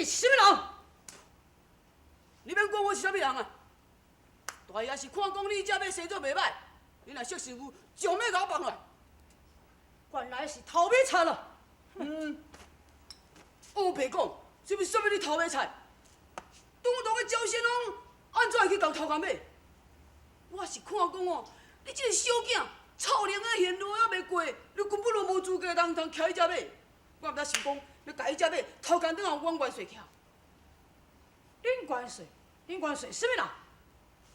啥物人？你免管我是啥物人啊！大爷是看讲你这马生做袂歹，你若识时务，将马共我放落来。原來是偷馬賊咯！嗯，烏白講，是毋是啥物你偷馬賊？堂堂的趙先鋒，按怎會去共偷共馬？我是看講哦，你這個小囝，臭靈的現路猶袂過，你根本就無資格通通騎彼隻馬。我毋知想講，欲共彼隻馬偷共轉予阮元帥騎。恁元帥，恁元帥啥物人？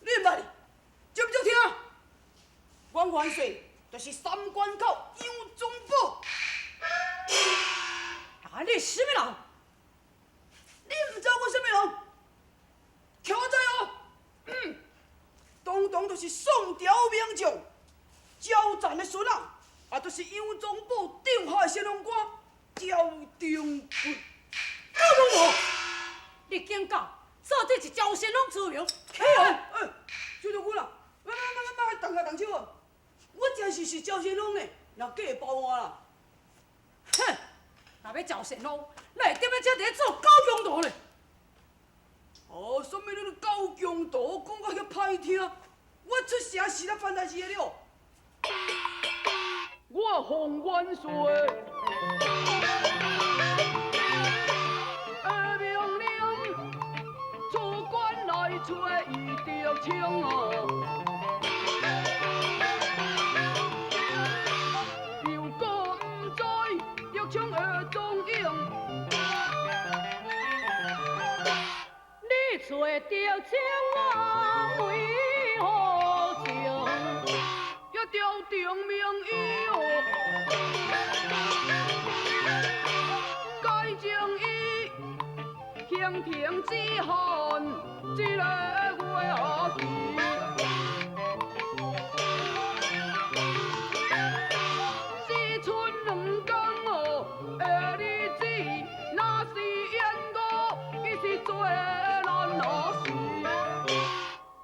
你毋捌？接著聽，阮元帥就是三關口楊宗保。啊！你是啥物人？你毋知我啥物人？聽我知哦。嗯，堂堂就是宋朝名將焦贊的孫仔，啊，就是楊宗保帳下的先鋒官焦廷貴。焦宗保，你竟敢做這是焦先鋒之名？哎哎，小將軍啊，莫莫莫莫動下動手啊！我真是是焦先鋒呢，若假會包換啦。哼！若欲焦先鋒，哪會踮咧遮佇咧做狗強盜咧？哦，啥物你咧狗強盜，講甲遐歹聽，我出城時才犯代誌的了。我奉元帥的命令，出關來揣伊著清哦。又閣毋知玉槍的蹤影。你揣著清啊，為何情？也朝廷命伊哦，改将伊刑庭之汉这个月期。只剩两工哦的日子，若是延误，伊是做难死。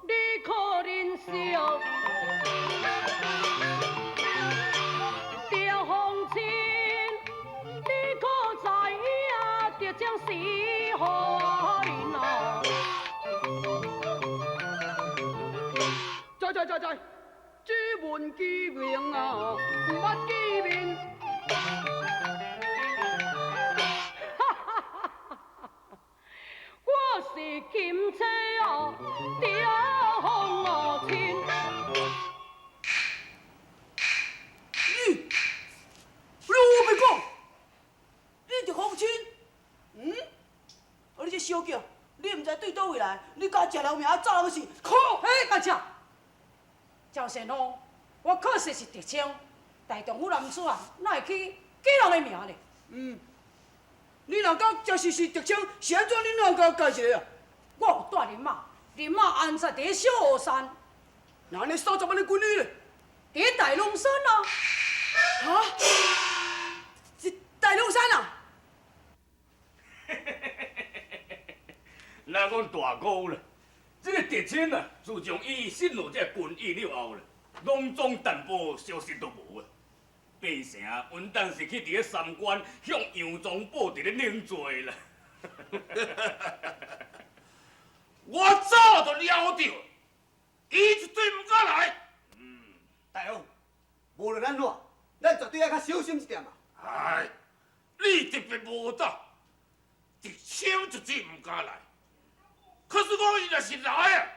你可忍受著風塵，你可知影著將是何人啊？知知知知，只聞其名啊，毋捌見面。我是金車啊，著風親。你，你烏白講，你著風親？嗯？啊，你這小囝，你毋知對佗位來，你敢食人命，走人勢，可？嘿，甲食。趙先鋒，我確實是狄青，大丈夫男子啊，哪會起假人的名咧？嗯，你若敢真實是狄青，是按怎？你哪會共我介一下啊？我有帶人馬，人馬安葬佇咧小烏山。那按呢30萬的軍旅咧？佇咧大龍山啊！哈？是大龍山啊？咱講大哥啦，這個狄青啊，自從伊失落這個軍意了後啦，攏總淡薄消息都無啊。變成穩當是去佇咧三關向楊宗保佇咧認罪啦。我早就料到，伊絕對毋敢來。大王，無論按怎，咱絕對愛較小心一點啊。哎，你特別無膽，狄青絕對毋敢來。可是講伊若是來啊，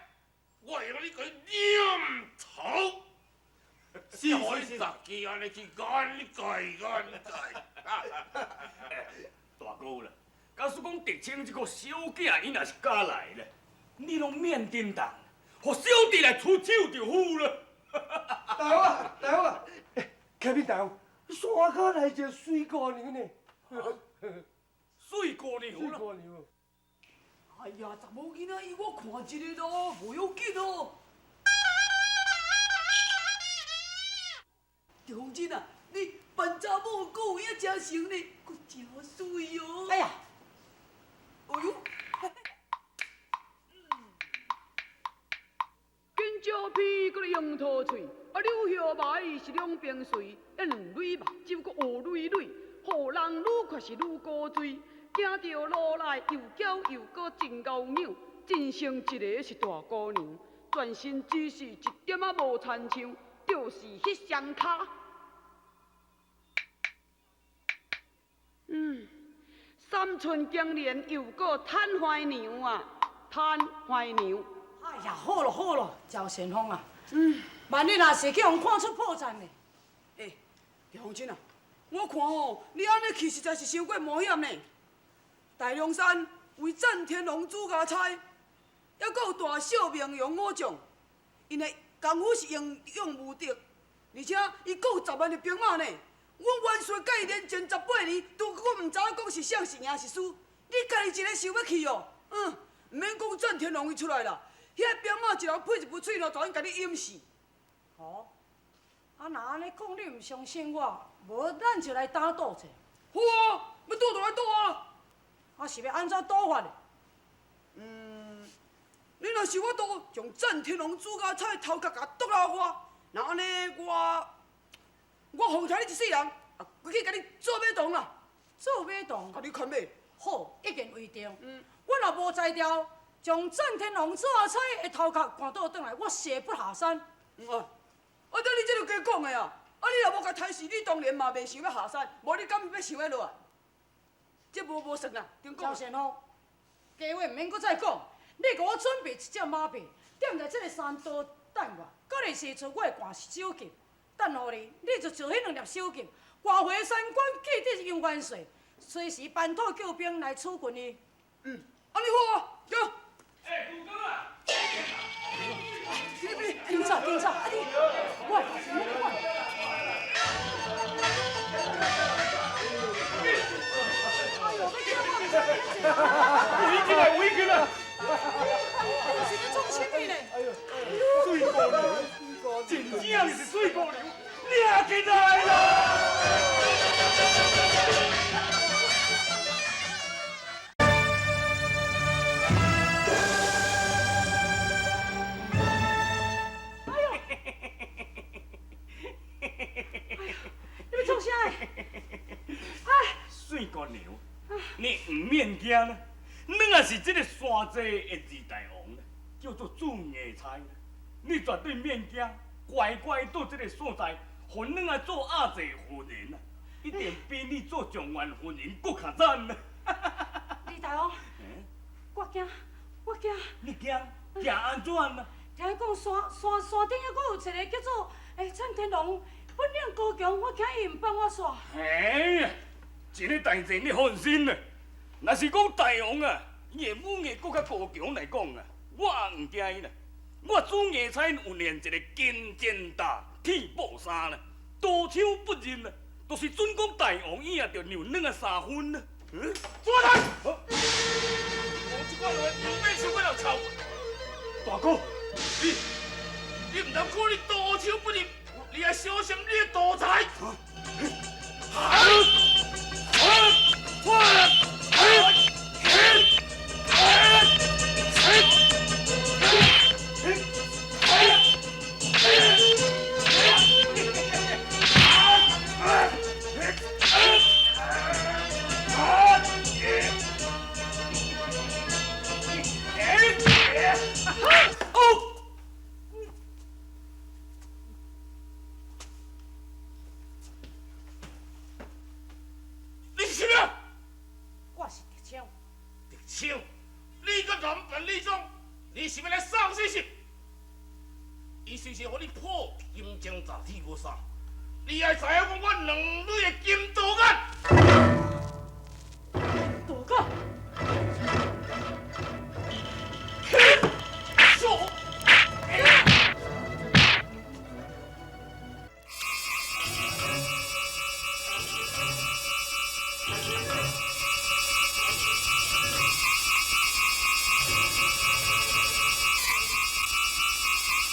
我會用你共伊攆頭。是予你大家按呢去眼界眼界。大哥啦，假使講狄青這個小囝，伊若是敢來咧，你攏免叮當，予小弟來出手就好了。大王啊，大王啊，欸，啟稟大王，山跤來一個水姑娘呢？水姑娘水姑娘。哎呀，查某囡仔伊我看一个咯，無要緊咯。狄鳳真啊，你扮查某閣有影誠成呢，閣誠媠哦。哎呀，哎呦！香蕉皮閣咧櫻桃喙，啊柳葉眉是兩邊垂，啊兩蕊目睭閣烏累累，予人愈看是愈古錐。行著路來又嬌又閣真𠢕扭，真生一个是大姑娘，全身只是一點仔無親像，就是彼雙跤。嗯，三寸金蓮又閣趁槐娘啊，趁槐娘。哎呀，好咯好咯，趙先鋒啊，萬一若是去予看出破綻呢？欸，葉鳳清啊，我看吼，你按呢去實在是傷過冒險呢。大涼山為贊天龍朱家釵，猶閣有大小明勇武將，𪜶的功夫是英勇無敵，而且伊閣有10萬的兵馬呢。阮元帥佮伊連戰18年，都閣毋知影講是啥是贏是輸。你家己一个想欲去哦？嗯，毋免講贊天龍伊出來啦，遐兵馬一人配一副喙，就全共你淹死。哦，啊若按呢講，你毋相信我，無咱就來打賭者。好啊，欲賭就來賭啊！啊是欲按怎賭法呢？嗯，你若是有法度將贊天龍朱家釵的頭殼共剁予我，若按呢我，我奉承你一世人，啊，規去共你做馬童啦。做馬童？共你牽馬。好，一言為定。我若無才調，將贊天龍朱家釵的頭殼趕倒轉來，我誓不下山。嗯啊，啊，這你這就加講的啊！啊，你若無共刣死，你當然嘛袂想欲下山，無你敢欲想欲落來？這無算啦，頂講。趙先鋒，假話毋免閣再講，你予我準備一隻馬匹，踮佇這个山道等我，到陣時陣我會掛首級，等予你，你就照彼兩粒首級，掛回三關，記得楊元帥，隨時班土叫兵來處分伊。嗯，按呢好啊，走。欸，杜哥啊！緊走緊走，啊你，喂，你管。哎呦，欲叫我毋知影。围起來，圍起來！是咧創啥物呢？哎呦，水姑娘，真正是水姑娘，掠起來啦！哎呦！哎呦，你欲創啥？哎，水姑娘，你毋免驚啦，咱也是這个山寨的二大王，叫做朱芽菜，你絕對免驚，乖乖到這个所在，予咱啊做阿濟夫人啊，一定比你做狀元夫人閣較讚啊！李大王，我驚，我驚。你驚？驚按怎啊？聽講山頂猶閣有一个叫做贊天龍，本領高強，我驚伊毋放我煞。哎呀，這个代誌你放心啦。若是講大王啊，伊的武藝閣較高強來講啊，我也毋驚伊啦。我朱芽菜有練一个金箭搭鐵布衫啦，刀槍不入啦，就是準講大王伊也著讓咱啊三分啦。嗯，朱太，我這款話毋免想欲來臭。大哥，你毋通看你刀槍不入，你愛小心你的刀財。你是啥人？我是德昌。德昌，你佮男扮女裝，你是欲來送死是？伊隨時予你破金鐘罩鐵布衫，你愛知影講我兩女的金刀眼。大哥。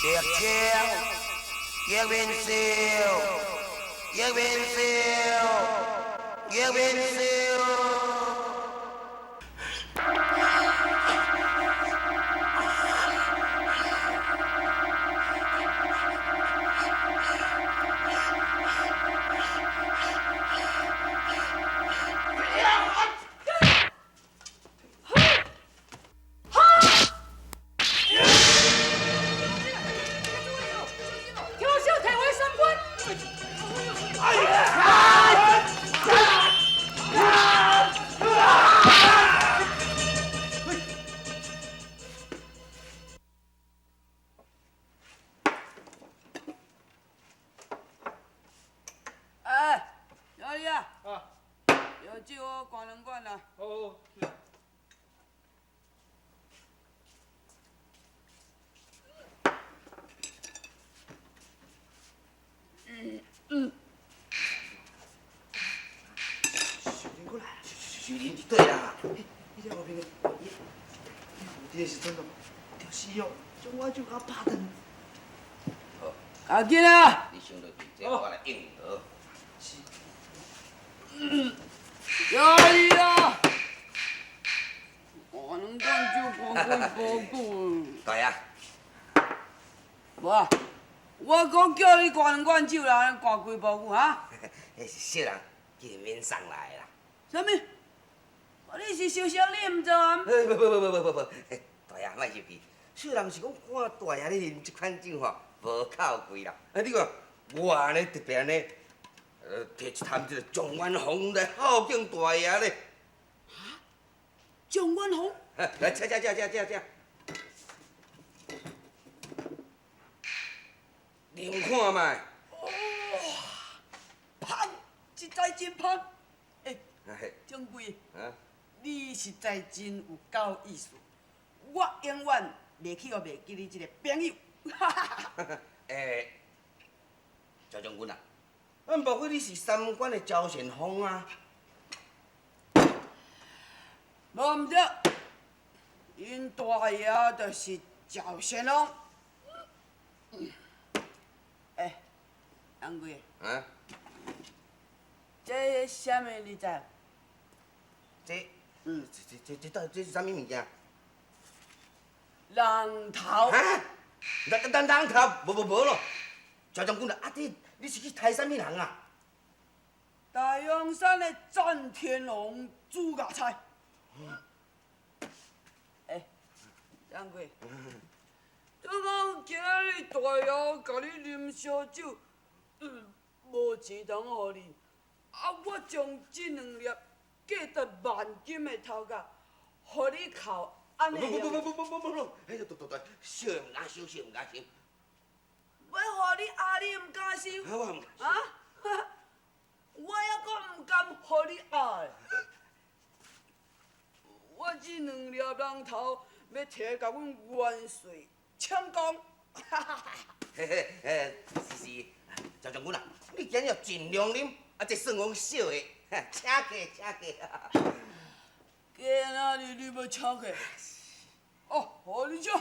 德昌，叶云秀，叶云秀，叶云秀。烧酒我灌两罐啦。好。秀玲过来，秀玲对啦。你在后面的，你这时阵哦，就是哦，将我酒甲拍断。好，赶紧啊！你先落去，这我来应和。是。加油啊！我两罐酒灌几包久。大爷。无啊，我讲叫你灌两罐酒啦，灌几包久哈？彼是小人见面送来的啦。啥物？你是想伤你毋知啊？不不不不不不，大爷莫生气，小人是讲看大爷你啉这款酒吼，无够贵啦。啊，你看我按呢特别按呢，提一摊这个状元红来孝敬大爷咧。哈？状元红？来，请请请请请请。啉看觅。哇！芳，实在真芳。欸，掌柜，你实在真有够意思，我永远袂去予袂记你这个朋友。欸，赵将军啊，咱莫非你是三关的赵旋风啊？无毋对，𪜶大爷就是赵旋风。欸，掌柜。啊？这啥物你知？这，这是啥物物件？人头。哈？人头？无无无咯！赵将军啊，啊你是去刣啥物人啊？大阳山的战天龙朱家菜。欸，掌柜，就讲今仔日大爷共你啉烧酒，无钱通予你，啊，我将这两粒价值万金的头壳，予你哭，按呢？不不不不不不不不，哎，对对对，小的毋敢收，小的毋敢收。欲予你压，你毋敢收？我毋敢。啊？我犹阁毋甘予你压的。我这两粒人头欲提来共阮元帅请功。嘿嘿，是是，赵将军啊，你今日尽量啉，啊，这算讲小的，请客请客。今仔日你欲请客？哦，予你请。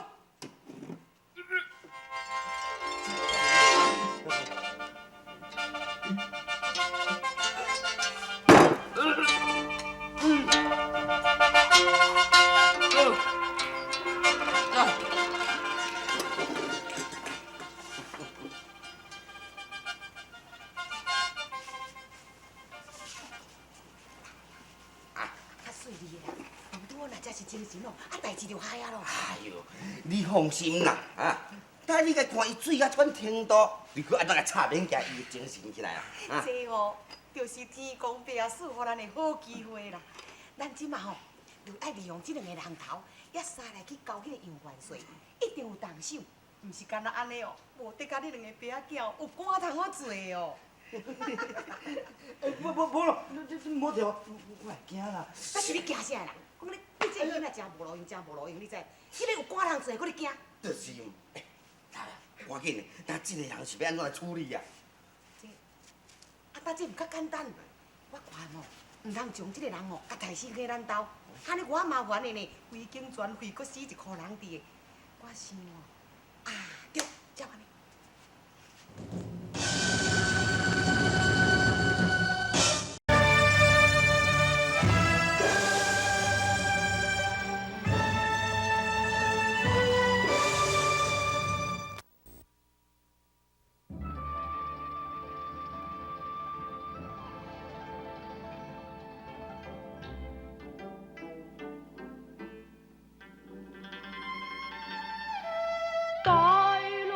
哎呦，你放心啦，啊，等你该看伊醉到这款程度，你阁按怎共插免惊伊会精神起来啊？这吼，就是天公伯啊赐予咱的好机会啦。咱这马吼，就爱利用这两个人头，也三来去交彼个杨元帅，一定有动手，毋是干焦按呢哦，无得佮你两个爸仔囝有官通好做哦。欸，无无无咯，你莫跳，我会惊啦。但是你惊啥啦？讲你你这个囡仔真无路用，真无路用，你知？彼个有官通做，阁咧惊。就是，欸，赶紧的，那这个人是欲按怎来处理啊？这，啊，但这毋较简单。我看吼，毋通将这个人吼，共刣死去咱兜，按呢偌麻烦的呢，规间全废，阁死一箍人伫的。我想哦，啊，对，照按呢。大路。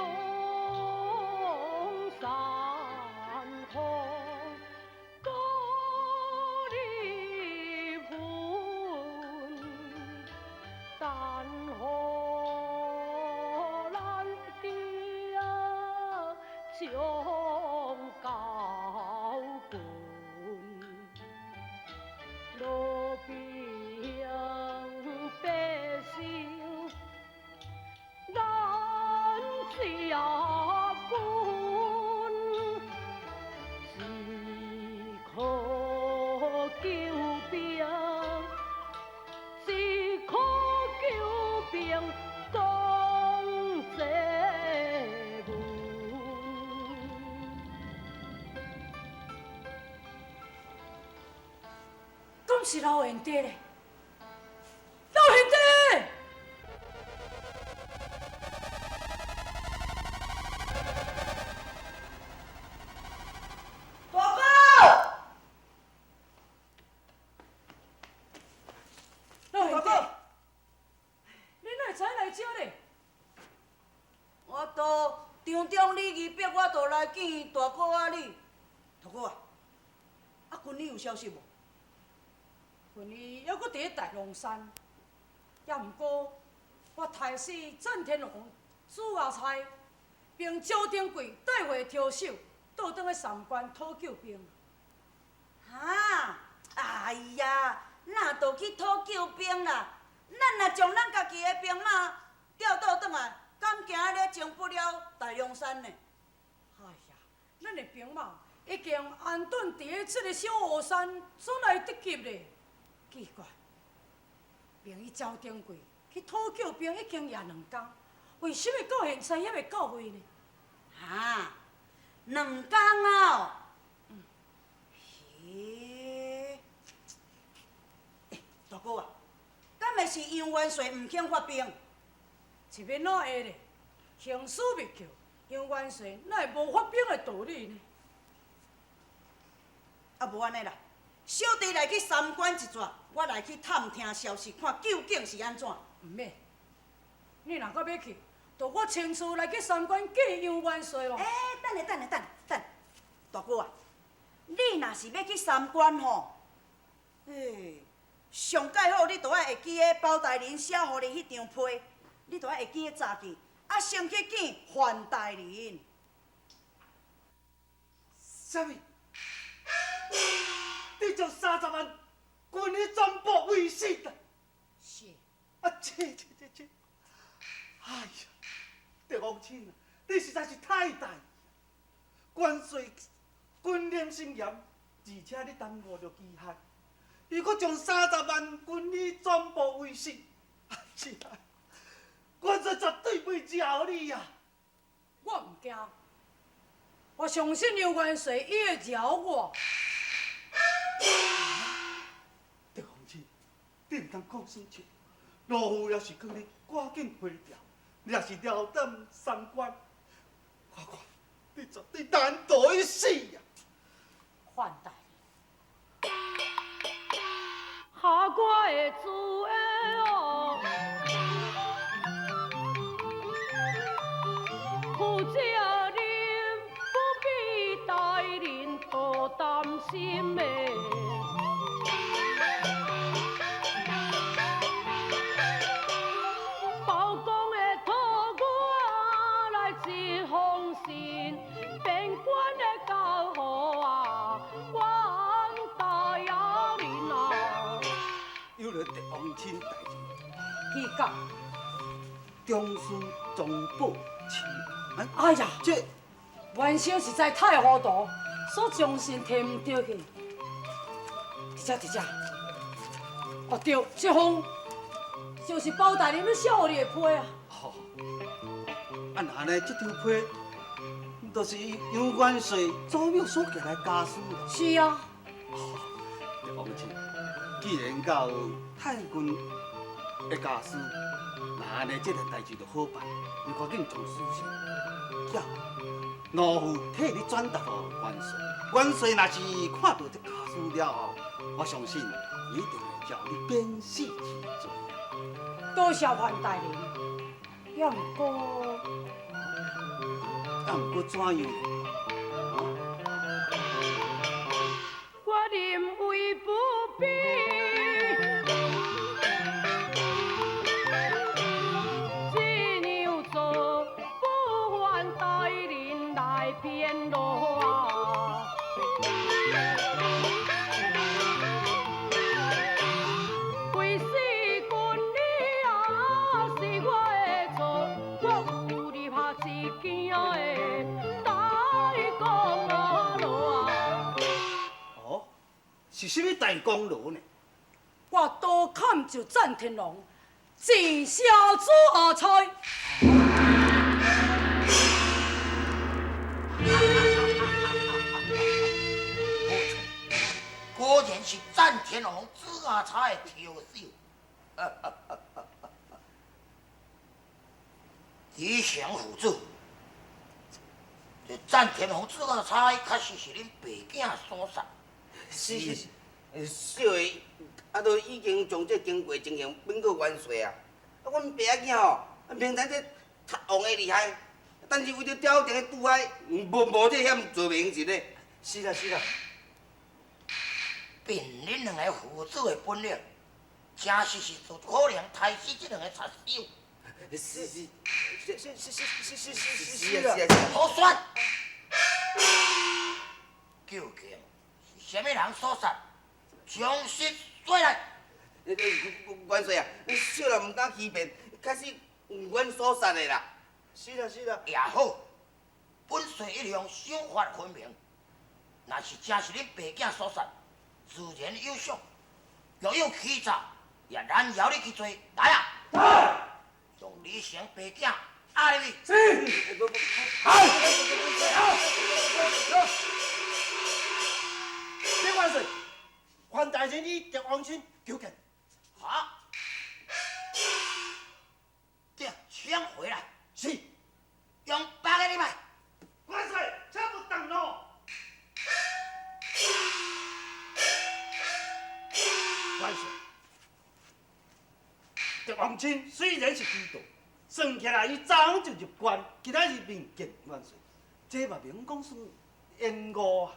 敢是老贤弟咧？老贤弟！大哥，老贤弟大哥，你哪会知来遮咧？我都张总理伊逼我，就来见大哥啊你。大哥啊，啊军医有消息无？军医犹阁伫咧大龙山，也毋过我杀死战天王朱阿钗，并招丁贵带回挑手，倒转去三关讨救兵。哈！哎呀，哪都去讨救兵啦？咱若将咱家己的兵马调倒转来，敢惊咧征不了大龙山呢？哎呀，咱的兵马已经安顿伫咧这个小乌山，怎来得及咧？奇怪，明伊招丁贵去讨救兵已经也两工，为什么到现在还未到位呢？哈，两工啊！嗯，嘿，欸，大哥啊，敢会是杨元帅毋肯发兵？是欲怎会咧？行事密扣，杨元帅哪会无发兵的道理呢？啊，无按呢啦，小弟来去三关一转，我来去探听消息，看究竟是按怎。毋免，你若阁欲去，就我亲自来去三关见杨元帅咯。欸，等下，等下，等下，等下，大哥啊，你若是欲去三关吼，欸，上盖好你就爱会记得包大人写予你彼张批，你就爱会记得早起，啊，先去见范大人。啥物？你将30万军医全部为死啦！是。啊，这这这这，哎呀，德王亲啊，你实在是太大意。元帅军令森严，而且你耽误著期限，伊阁将30万军医全部为死，啊是啊，元帅绝对袂饶你啊！我毋惊，我相信杨元帅伊会饶我。德宏亲，你毋通讲耍笑。老夫也是劝你赶紧回朝，你若是留踮三关，我看你绝对难逃一死啊！范大人，下我的主哦，负责任不必大人多担心的。包公会托我来一封信，边关的交予啊，阮大人啊。有了德王亲代志，去到中书总部请。哎呀，这原先实在太糊涂，所将信提毋著去。伫遮伫遮，哦对，这封就是包大人欲写予你的批啊。吼，啊那按呢，这张批，就是杨元帅祖庙所寄来家书啦。是啊。德王亲，既然到太君的家书，那按呢，这个代志就好办。你赶紧将书信叫奴妇替你转达予元帅。元帅若是看到这家书了后，我相信伊一定会召你免死之罪。多谢范大人，也毋过，也毋过怎样？我认为不必。这样做不范大人来骗我啊！为死军你啊，是我的错，我有立下一件的大功劳啊！哦，是啥物大功劳呢？我刀砍就战天龙，剪下朱阿钗。无错，果果然是赞天王子阿差的挑手。李祥父子，这赞天王子阿差确实是恁爸囝所杀。是是，小的啊，都已经将这经过情形禀告元帅啊。啊，阮爸仔囝吼，明知这贼王的厉害，但是为著朝廷的拄害，无冒这险做袂用的。是啦是啦。凭恁两个父子的本领，真实是就可能杀死这两个贼手。是是是是是是是是是是啊！好选，究竟是啥物人所杀？将实说来。元帅啊，小人毋敢欺骗，确实阮所杀的啦。是啦是啦。也好，本帅一向赏罚分明，若是真是恁爸囝所杀，自然有赏；若有欺诈，也难饶你去做。来啊！来！将李成爸囝押入去。是。好。禀元帅，范大人与狄王亲求见。好。对，请回来。是。用八个礼拜。元帅，请勿动怒。元帅，狄王亲虽然是虚度，算起来伊早就入关，今仔日面见元帅，这嘛免讲算延误啊，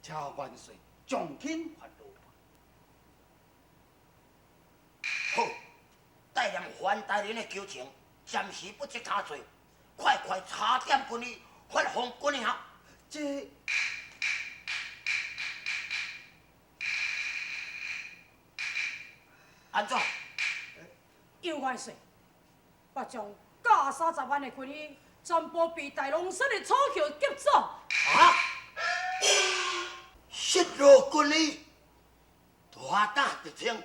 请元帅从轻发落。好，带念范大人的求情，暂时不执他罪，快快查点军医，发放军饷。这。按怎？杨元帅，我将加30万的军医全部被大龙山的楚寇劫走。啊！失落军医，大胆敌情，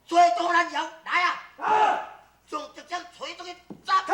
追东南摇，来啊！将敌情吹出去斩！